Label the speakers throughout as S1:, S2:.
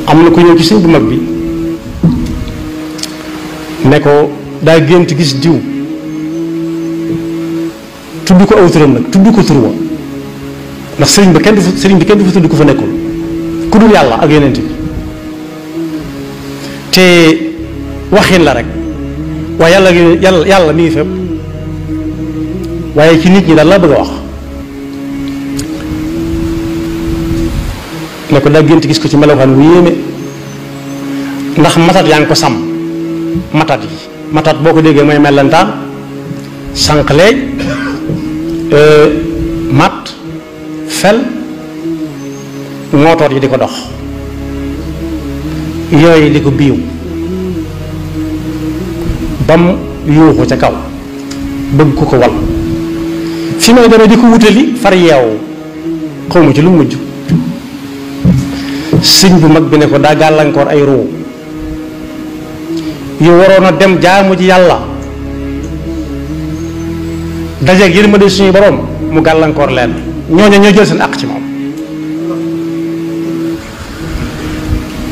S1: am na ku ñëw ci sëñ bu mag bi ne ko daa gént gis diw tudd ko aw turam nag tudd ko tur wa ndax sëriñ bi kenn du fa tudd ko fa nekkul ku dul yàlla ak yonent bi te waxin la rek waaye yàlla mi ngi fépp waaye ci nit ñi daal laa bëgg a wax ne ko daa gént gis ko ci melokaan wu yéeme ndax matat yaa ngi ko sàmm matat boo ko déggee mooy mellantaan sànqleej mat fel ngootoot yi di ko dox yooyu di ko biiw bam yuuxu ca kaw bëgg ku ko wal fi may dara di ko wutali far yeewu xawma ci lu mujj sëñ bu mag bi ne ko daa gàllankoor ay ruu yu waroon a dem jaamu ji yàlla dajeeg yërmande suñu borom mu gàllankoor leen ñooñu ñoo jël seen àq ci moom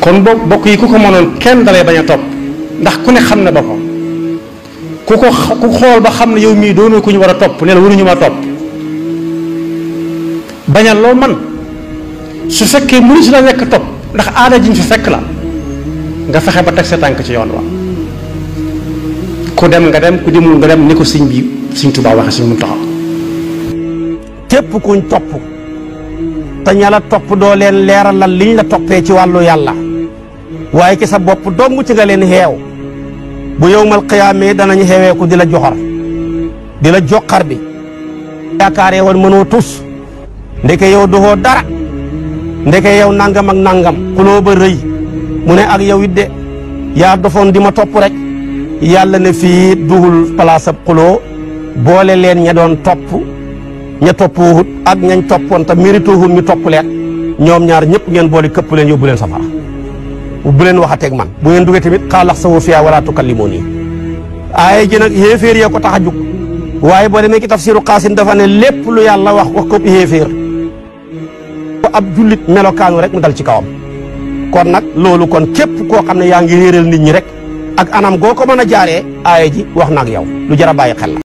S1: kon bokk yi ku ko mënoon kenn dalay bañ a topp ndax ku ne xam ne boppam ku xool ba xam ne yow mii doonoo ku ñu war a topp ne la waruñu ma topp bañal loo man su fekkee mënu si la nekk topp ndax aada jiñ fi fekk la nga fexe ba teg sa tànk ci yoon wa ku dem nga dem ku demul nga dem ni ko sëñ bi sëñ Tuubaa waxe sëñ Muntaxa
S2: képp kuñ topp te ña la topp doo leen leeralal liñ la toppee ci wàllu yàlla waaye ci sa bopp dong ci nga leen xeew bu yowmal qiyaamee danañ xewee ku di la joxor di la joxar bi yaakaaree woon mënoo tus ndeke yow doxoo dara ndeke yow nangam ak nangam xuloo ba rëy mu ne ak yow it de yaa dofoon di ma topp rek yàlla ne fii duhul place ab xuloo boole leen ña doon topp ña toppuwut ak ñañ toppoon te mérituwul ñu topp leen ñoom ñaar ñëpp ngeen boole këpp leen yóbbu leen safara bu leen waxateeg man bu ngeen duggee tamit xaalax sa fiyaa wala tukallimuuni aaye ji nag xéeféer yee ko tax a jug waaye boo demee ci tafsiru Qaasim dafa ne lépp lu yàlla wax ko xéeféer ko ab jullit melokaanu rek mu dal ci kawam kon nag loolu kon képp koo xam ne yaa ngi réeral nit ñi rek ak anam goo ko mën a jaaree aaye ji wax na ak yow lu jar a bàyyi xel la